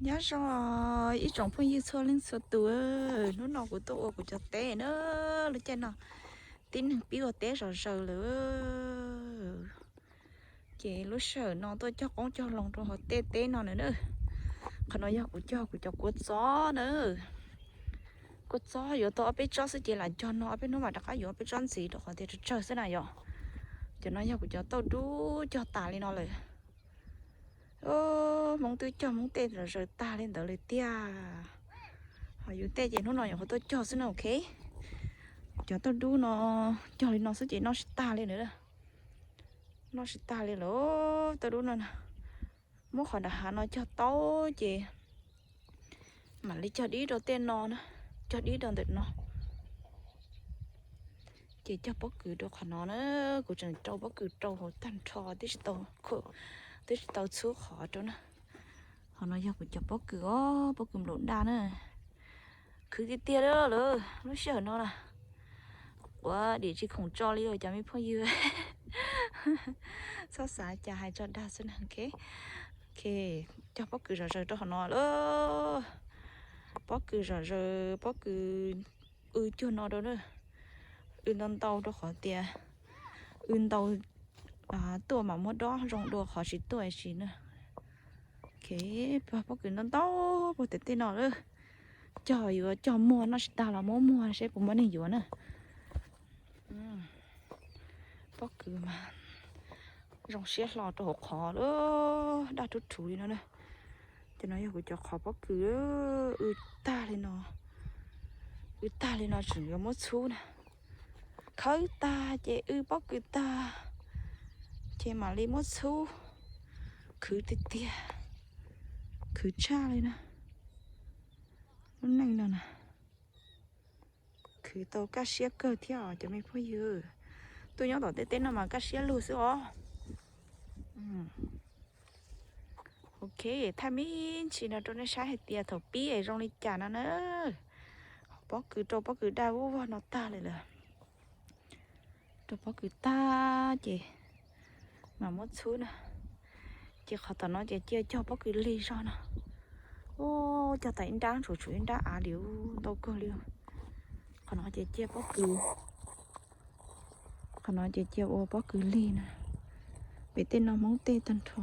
Nyob zoo ib tsoom phooj ywg txhua leej txhua tus, hnub no kuv tuaj ua kuv cov teb na, lub caij no tib neeg pib ua teb zom zaws lawm. Ces lub sij hawm no tuaj cog qoob cog loo rau hauv tej teb no na. Qhov no yog kuv cog kuv cov kua txob na. Kua txob yuav tau ob peb tsob xwb ces lam cog no, ob peb hnub mam rov qab yuav ob peb tsob ntxiv rau qhov tias tsawg tsawg xwb na yom. Cov no yog kuv cov tauj dub cog tas li no lawm. Hmoob twb cog Hmoob tej zom zaws tag li ntawd lawm tiag. Ho yus tej ces hnub no nyuam qhuav tuaj cog xwb na, ok. Cov tauj dub no cog li no xwb ces noj tsis tag li na. Noj tsis tag li lawm tauj dub no na. Muab qhov nram hav no cog tau ces mam li cog dib rau tej no na, cog dib rau ntawm no. Ces cog pob kws rau qhov no na, kuv tseem rau pob kws rau hauv tag nrho, twb tsis tau txhub qhov rau na. Qhov no yog kuv cov pob kws os, pob kws nplaum daj na. Khwv tiag tiag li lawm lub sij hawm no na. Ua dim tsis khoom tso li os cov me phooj ywg. Txhob xav cas hais tso dag xwb na. Ok, cog pob kws zom zaws rau qhov no lawm. Pob kws zom zaws, pob kws w cuag no rau na. W ntau ntau rau qhov tias w ntau tuaj mas muab dob zoo dua qhov tsis tuaj tsis na. Ok, pob kws ntau ntau puag tim tej no lawm. Cog yuav cog muag noj tsis tag los muab muag seb puas muaj neeg yuav na. Pob kws mas zoo siab hlo rau hauv qhov lawm, daj rhuv rhuv li no na. Cov no yog kuv cov qhov pob kws, w tag li no, w tag li no tseem yuav muab txhub na. Khawb tag ces w pob kws tag ces mam li muab txhub. Khwv tiag tiag, khwv tshaj li na. Lub neej no na, khwv tau kaj siab kawg thiab os cov me phooj ywg. Tuaj nyob tom tej teb no mas kaj siab lug xwb os. Ok, thaij me ntsis no rau nej saib hais tias thaum pib es zoo li cas no na. Pob kws rau pob kws daj vuj vog no tag li lawm. Rau pob kws tag ces mam muab txhub na. Ces qhov tom no ces cia cog pob kws lig zog no. Ub, cog tas ib nrab tsuas tshuav ib nrab av li, ntau kawg li. Qhov no ces cia pob kws, qhov no ces cia ua pob kws lig na. Pem tej no Hmoob tej tag nrho.